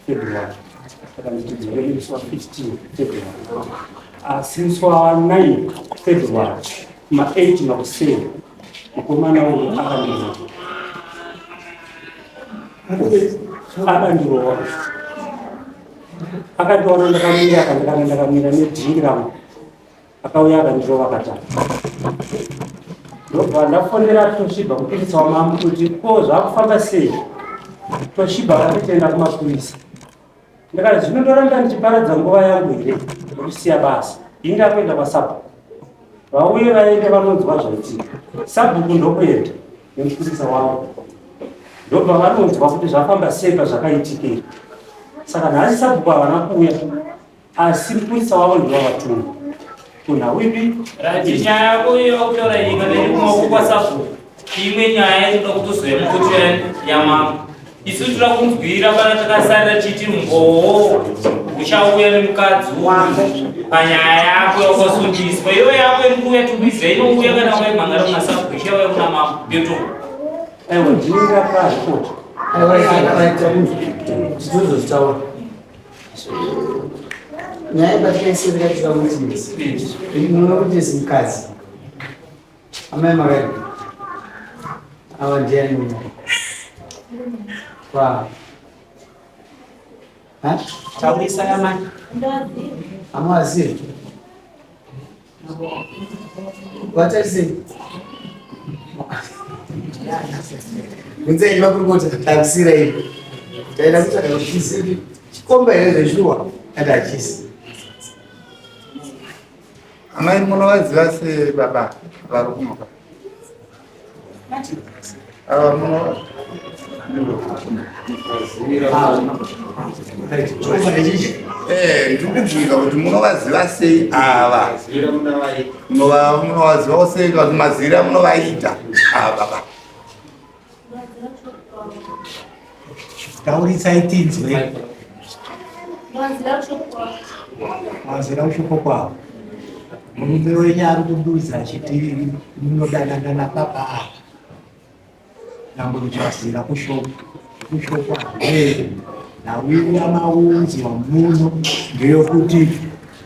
February saka nditidzore nemusi wa 15 February asi musi wa 9 February ma 8 makuseni mukomana uyu akandirova akandirova akandiona ndakamira akandikana ndakamira nedhingi rangu akauya akandirova katatu ndobva ndafonera Toshiba mupurisa wamambo kuti ko zvakufamba sei Toshiba akatitenda kumapurisa ndakati zvino ndoramba ndichiparadza nguva yangu here nekusiya basa ini ndakuenda kwasabhuku vauye vaende vanonzwa zvaitika sabhuku ndokuenda nemupurisa wavo ndobva vanonzwa kuti zvafamba sei pazvakaitikira saka nhasi sabhuku havana kuuya asi mupurisa wavo ndivo vavatuma kunhau ipi Right, nyaya yako iyo yakutaura iyi kana iri kumaoko kwasabhuku imwe nyaya inoda kutozouya mukoti yamambo isu toda kunzwira pana takasarira chiti mbowo uchauya nemukadzi uyu panyaya yako yakasundiswa iyo yako iri kuuya tikuiziva inouya kana waimhangara kuna sabhuku ichauya kuna mambo ndeto aiwa ndini ndakaripota Tinozozvitaura. Nyaya patikaisevera tira kuti munoona kuti mukadzi amai makadi ava ndiani kwa taurisa amai amazivi Vatarisei. Bvunzai makurukota takusira iri. Taida kutsvaga kuti chikomba here zveshuwa ati hachisi. Amai munovaziva sei baba vari kunoka? Ava muno Eh, ndiri kubvunza kuti munovaziva sei ava? Munovazivawo sei kana kuti maziviro amunovaita ava baba? Taurisai tinzwe. Mazira kushoko kwavo. Murume wenyu ari kuduza achiti munodanana nababa ava. Nyangwe kuchazira kushoko kushoko hazviperi. Nhau yamaunzwa muno ndeyokuti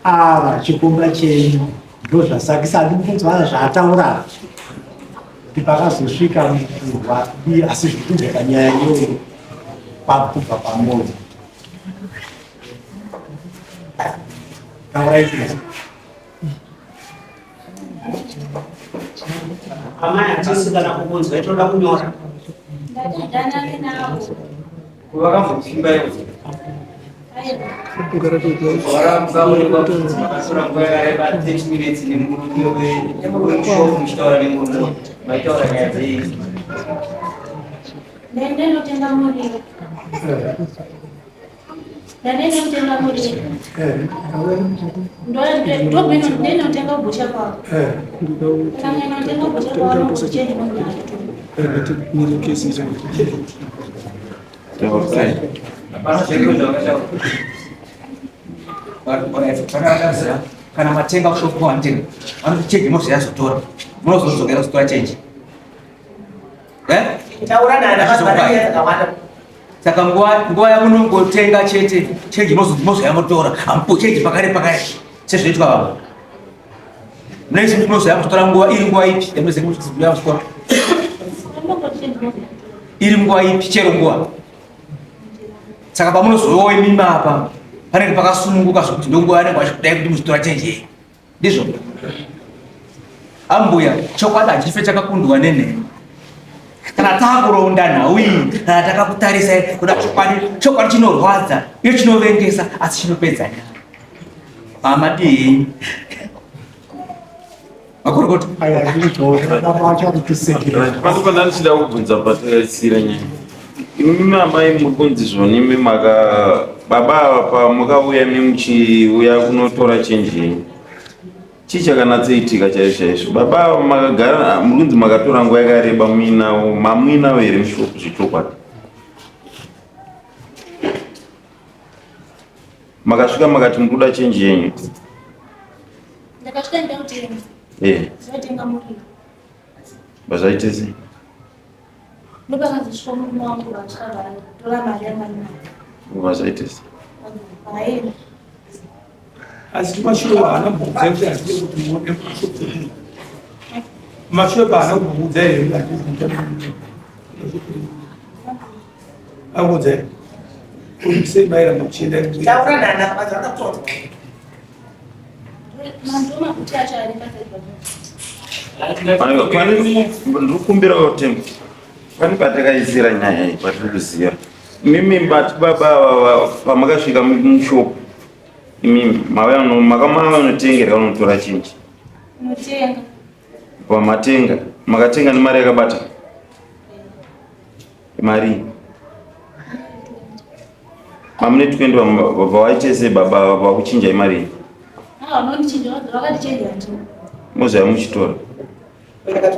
ava chikomba chenyu ndozvasakisa handikukunzwa zvaataura kuti pakazosvika mukurwa kudii asi zviri kubva panyaya iyoyo kwakubva pamwoyo taurai izvi Amai hatisi kana kukunzwa toda kunyora. Ndatidanane navo. Vakambotimba ivo. Vakatora nguva yakareba 30 minutes nemurume wemushopu muchitaura nemurume maitaura nyaya dzei. Ndinotenga muriwo. Ndanotenga muriwo. Ndinotenga bhucha kwavo. Kana ndinotenga bhucha kwavo nokucheni munyaya. Kana matenga kushopu kwandiri vanoti chenji mozoyazotora munozodzokera kuzotora chenji. Taura nana dzakawanda. Saka nguva nguva yamunongotenga chete chenji mozoya motora hamupo chenji pakare pakare sezvinoitwa vamwe. Munenge munozoya muchitora nguva iri nguva ipi yamunozenge muchizoya muchitora iri nguva ipi chero nguva. Saka pamunozovawo imimi apa panenge pakasununguka zvekuti ndonguva yanenge vachikudai kuti muchitora chenji iyi. Ndizvo ambuya, chokwadi hachife chakakundwa nenhema. Kana takuronda nhau iyi, kana takakutarisai kuda chokwadi, chokwadi chinorwadza uye chinovengesa, asi chinopedza nyaya. Mama dii makorokota. Pano pana ndichida kubvunza patakaisira nyaya. Imi amai muri kunzi zvoni imi maka baba ava pamakauya imi muchiuya kunotora chenji yenyu. Chii chakanatsoitika chaizvo chaizvo? Baba ava makagara muri kunzi makatora nguva yakareba muinawo mamuinawo here mushopu zvechokwadi? Makasvika makati muri kuda chenji yenyu? Ndakasvika ndautenga. Eh. Ndatenga muriwo. Bazvaite sei? Ndopakazosvika murume wangu vatsva vatora mari yamai nayo. Kubva zvaita sei? Asi kumashure haana kumbokudza kuti hazvide kuti muone kumashure pahaana kumbokudza here kuti hazvidi kuita akudza here kuti sei mairamba kuchienda Taura nana, vanhu vakatota. Ndikukumbira kuti pane patakaisira nyaya iyi patiri kuziva mimi bati baba ava pamakasvika mushopu imimi mauya makamava unotengerwa unotora chinji Unotenga. pamatenga makatenga nemari yakabata mari mamune 20 vabva waite sei baba vakuchinjai mari iyi Ah, unondichinja vakandichinja tu. mozvaya muchitora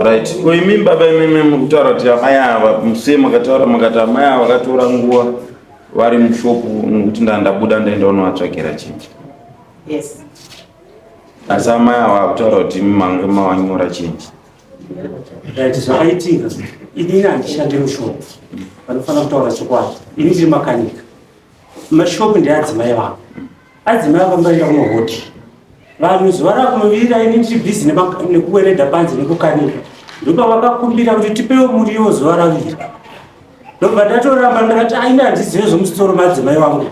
right ko imimi baba imimi mukutaura kuti amai ava musee makataura makati amai ava vakatora nguva vari mushopu nokuti ndandabuda ndaenda unovatsvagira chinji Yes. asi amai ava vakutaura kuti imi mange mavanyora chinji Right, zvakaitika inini handishande mushopu vanofanira kutaura chokwadi ini ndiri makanika mashopu ndeadzimai vangu adzimai vambaenda kunohodhi vanhu zuva rakunovira ini ndiri bhizi nekuweredha panze nekukanika ndopavakakumbira kuti tipewo muriwo zuva ravira ndobva ndatoramba ndakati aini handizive zvomusoro madzimai vangu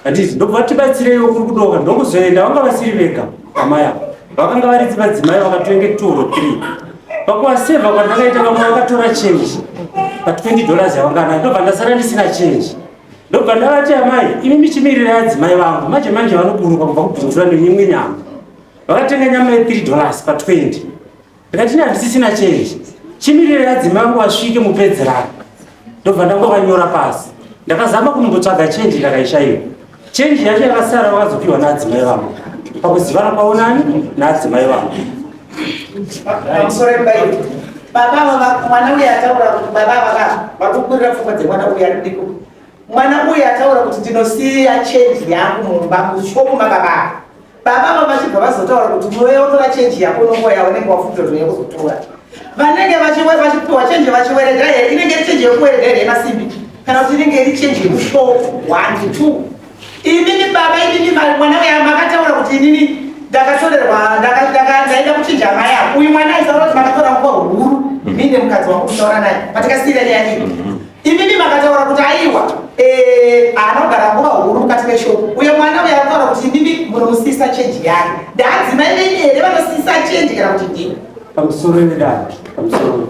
handiti ndobva tibatsireiwo kuri kudoka ndokuzoenda vanga vasiri vega amai ava vakanga vari madzimai vakatenge 2 or 3 pakuvasevha kwandakaita vamwe vakatora change pa 20 dollars yavanga nayo ndobva ndasara ndisina change ndobva ndavati amai imi michimirira adzimai vangu manje manje vanoburuka kubva kubvunzura neimwe nyama vakatenga nyama ye 3 dollars pa 20 ndikati ine handisisina change chimirira adzimai vangu vasvike mupedzerano ndobva ndangovanyora pasi ndakazama kunombotsvaga chenji ndakaishaiwa chenji yacho yakasara vakazopiwa naadzimai vangu pakuzivana kwavo nani naadzimai vangu Pamusoro peBhaibheri. Baba ava mwana uyu ataura kuti baba ava vakukurira pfungwa dzemwana uyu ari mudiki. Mwana uyu ataura kuti ndinosiya chenji yangu mumba mushopu mababa ava. Baba ava vachibva vazotaura kuti unoya wotora chenji yako unongoya yaunenge wafungira kuti unouya kuzotora. Vanenge vachipiwa chenji vachiweredha here inenge iri chenji yekuweredha here yemasimbi kana kuti inenge iri chenji yemushopu 1 2 inini baba inini mwana uya makataura kuti inini ndakatorerwa ndaida kuchinja mai ako uyu mwana aisaura kuti makatora nguva huru mine mukadzi wangu kutaura naye patikasiyira nyaya iyi inini makataura kuti aiwa anogara nguva huru mukati meshopu uye mwana uya akataura kuti inini munomusisa chenji yake ndaadzimai venyu here vanosisa chenji kana kuti ndini pamusoro vedare pamusoro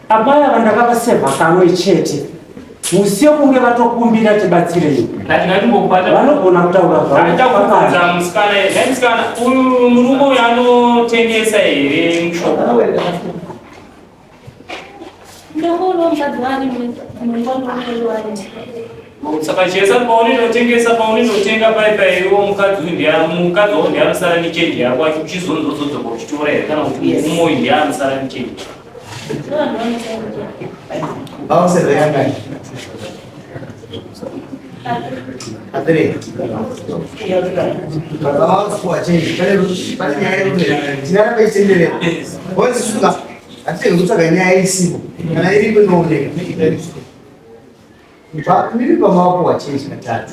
amai ava ndakavasevha kamwe chete musi wekunge vatokumbira tibatsirei vanogona kutaura zvavobvunza musikana nhai musikana uyu murume uyu anotengesa here mushopu Saka chesa paunotengesa paunotenga pai pai iwo mukadzi uyu ndiye mukadzi wako ndiye anosara nechenji yako achizonzozodzoka uchitora here kana kuti murume uyu ndiye anosara nechenji Hatitenge kutsvaga nyaya isipo kana iripo inooneka miri pamawapuwa chenji katatu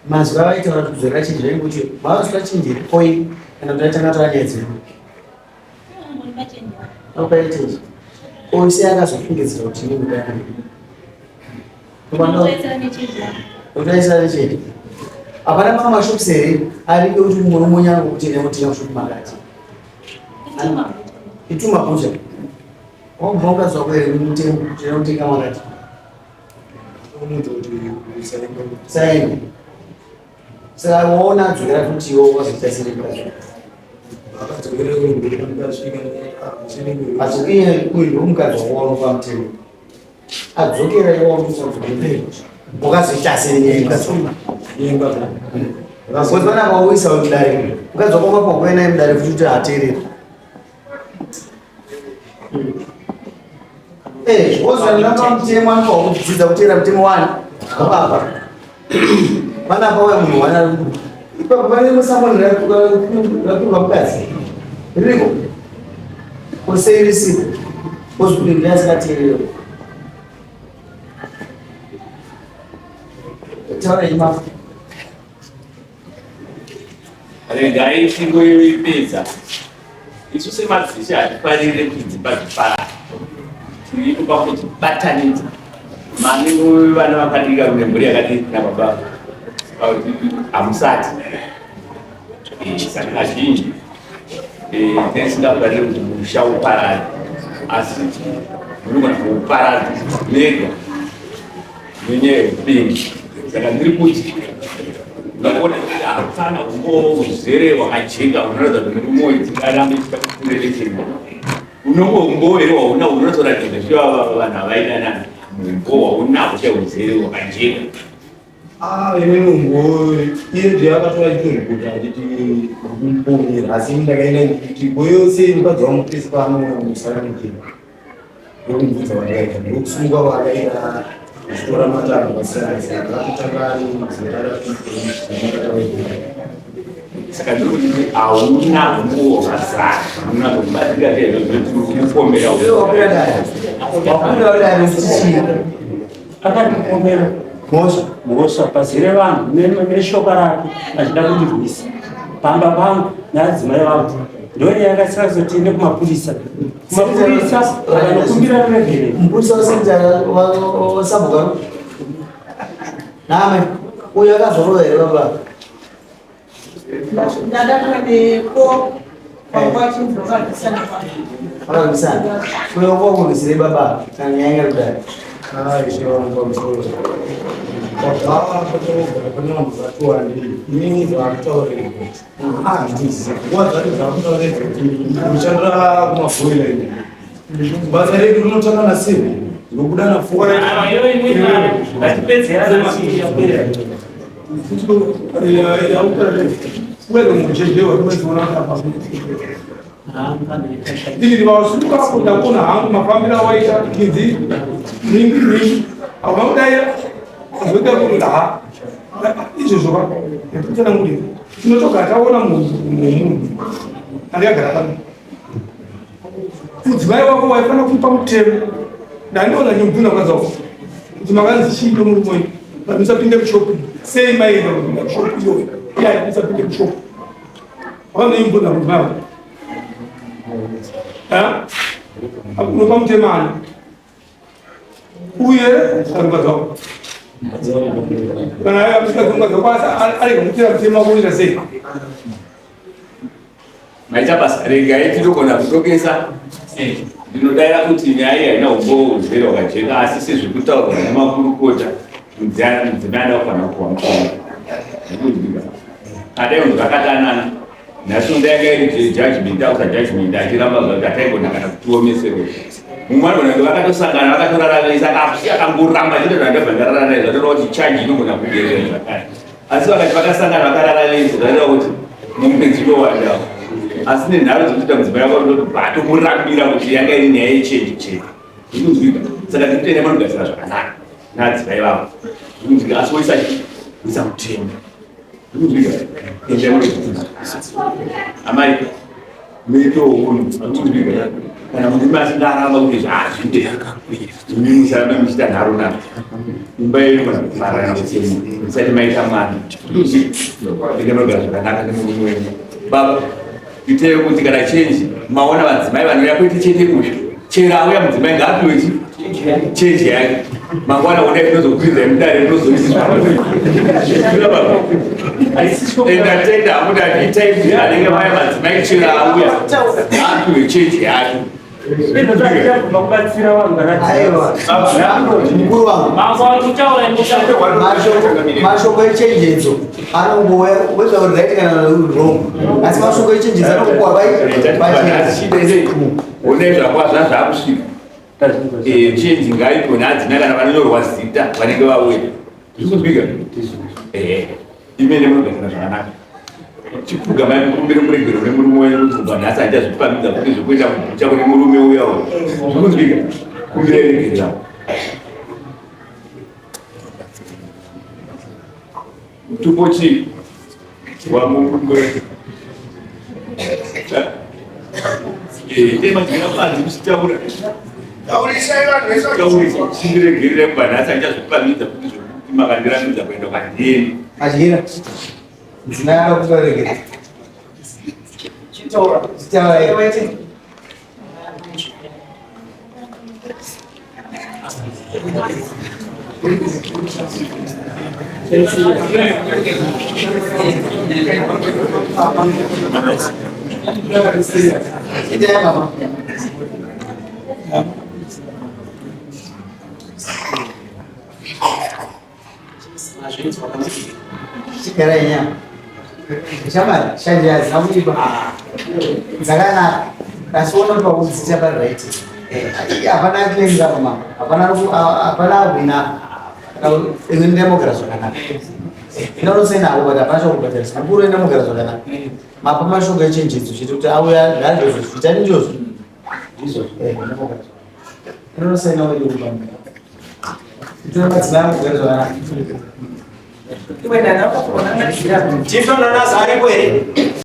mazwi avaitaura kuti kudzorera chenji vainge kuti mavazotora chenji iri koi kana kuti aitanga tora nyaya dzedu akupai chenji ose akazofungidzira kuti inikudautaisira nechenji hapana mamwe mashops here ariko kuti mumwe umonyango kuti ende mutenga mushopu makati Ituma kuja. Wabva mukadzi wako here mutenga makati. Saini. Saka waona adzokera futi iwe wazoita sei mukadzi wako? Adzokera uyu mukadzi wako waunopa mutemo. Adzokera iwe wamusa wakazoita sei nenyaya yemukadzi wako? Because vana vauisa mudare. Mukadzi wako wakapiwa kuuya naye mudare futi kuti ateerere. Eh, wozvanaka mutemo anofanirwa kudzidza kuteera mutemo wani wababa. Pana pauya munhu wana ipapo pane musamoni rapiwa mukadzi ririko kosei risiko kozvikuti ndiye asingateereri. Taura ima. Regai tingoipedza. Isu semadzishe hatifarire kuti dzimba dziparare. Tiripo pakudzibatanidza. Mane vana vakadika nemhuri yakadii nababa kuti hamusati. Saka kazhinji tisingafarire kuti musha uparare asi munogona kuuparadza mega nenyaya yeupenyu. Saka ndiri kuti unoona kuti hapana umbowo uzere hwakajeka hunoratidza kuti murume uyu tingarambe tichakurerekera. Unongo umbowo here wauna hunotoratidza kuti ava vanhu havaidanana umbowo waunahwo chauzere hwakajeka. Ah, inini umbowo iye ndiye akatora chitoripota achiti ndikumupomera asi ini ndakaenda ndichiti boyose mukadzi wangu pese paanouya musara nechii ndokumubvunza kwandakaita ndokusunga kwaakaita achitora matanho akasiyana siyana akatotanga ari zita Saka ndiri kuti hauna humbowo hwakazara hauna kubatsira kupombera akandipomera mhosva pazere vanhu neshoka rake achida kundirwisa pamba pangu neadzimai vangu ndonyaya yakasira kuzoti tiende kumapurisa kumapurisa vakanokumbira ruregerero Mupurisa wasabhuka name uyo akazorova here baba? Ndadakuendeko panguva chinzi vakarwisana. Vakarwisana. Uyo wakurwisire baba kana nyaya yanga kudai. Ah, ishe wangu pamusoro. Pabva patinogara pane vanhu vati wandei. Inini zvakutaurira. Ah, handizivi. Nguva dzacho dzakutaurira kuti ndoshandira kumabhoila ini. Basa redu rinotanga na 7 robuda na 4. Ndini vasuka ndakona hangu mafambiro awaita kidzi ningi ningi hauna kudaira azoita kuti ha izvozvo ka ndikutsanangurira tinotogara taona munhu andikagara pano mudzimai wako waifanira kumupa mutemo ndandiona ndimubvunza mukadzi wako kuti makanzi chii nomurume wenyu but musapinde kushopu sei maienda kupinda kushopu iyoyo iyayi musapinde kushopu wakanoimubvunza mudzimai wako unopa mutemo ani uye mukadzi wako kana mukadzi wako arega kutera mutemo wako unoita sei Maita basa, regai tinogona kutokesa. Ndinodaira kuti nyaya iyi haina umbowo huzere hwakajeka asi sezvekutaurwa nemakurukota mudzimai anoda kufanira kupuwa mutongo. Zvikunzwika. Adai kunzi vakadanana nhasi uno yanga iri judgment ausa judgment achiramba zvake hataigona kana kutiomeserwa. Mumwe anogona kunge vakatosangana vakatorara vese akangoramba chete zvandabva ndarara naye zvatoreva kuti charge inogona kuderera zvakare. Asi vakati vakasangana vakarara vese zvaireva kuti mombe dzinowandawo. Asi nenharo dzekuti mudzimai wako unoti vatomurambira kuti yanga iri nyaya yechenji chete. Zvikunzwika. Saka ndikutoenda panogadzira zvakanaka naadzimai vavo. Zvikunzwika. Asi woisa chii? Woisa mutemo. Zvikunzwika. Endai munogadzira. Amai muite hunhu. Zvikunzwika. Kana murume asingaramba kuti zvaazvite. Imi musarambe muchiita nharo naro. Imba yenyu kana kuparara musati maita mwana. Ende munogara zvakanaka nemurume wenyu. Baba, itei kuti kana chenji maona vadzimai vanouya kwete chete uyu. Chero auya mudzimai ngaapiwe chi chenji yake. Mangwana onai tinozokwidza mudare tinozoiswa. Baba. Enda tenda hamuda itai kuti anenge vaya madzimai chero auya ngaapiwe chenji yake. Mukuru wangu, mashoko echenjedzo anongouya whether uri right kana uri wrong, asi mashoko echenjedzo anongopuwa pachena. Une zvakwa zvakusvika chenji ngaipo neadzimai kana vanonyorwa zita vanenge vauya zvikunzwika imene munogadzira zvakanaka chipfugamai mukumbire muregero nemurume wenyu kuti kubva nhasi handichazvipamidza kuti zvekuenda kugucha kune murume uya uyu zvikunzwika kumbire regerera mutupo chii wamurume temadyira panze muchitaura chindiregerera kubva nhasi handichazvipamidza kuti zvekuti Makandirambidza kuenda kwaDM. Madyira. Mudzimai anoda kutoregera. Chitaura. Chitaura. Wete. Itai mama. Chigara inyama. Shamari, shanje hadzina kuipa. Dzakanaka. Asi unopa kudzita pari right. Hapana claim apa mama. Hapana hapana wina. Imwe ndamogara zvakanaka. Ndinonosaina hako but hapana chokubhadharisa. Mukuru ndamogara zvakanaka. Mapa mashoko echenjedzo chete kuti auya ngaazvozvo zviitani ndizvozvo. Ndizvozvo. Ndamogara zvakanaka. Ndinonosaina wedu kubamba. Ndinoona madzimai anogara zvakanaka. Iwe nana wakakuona madyira. Chief Nanasi aripo here?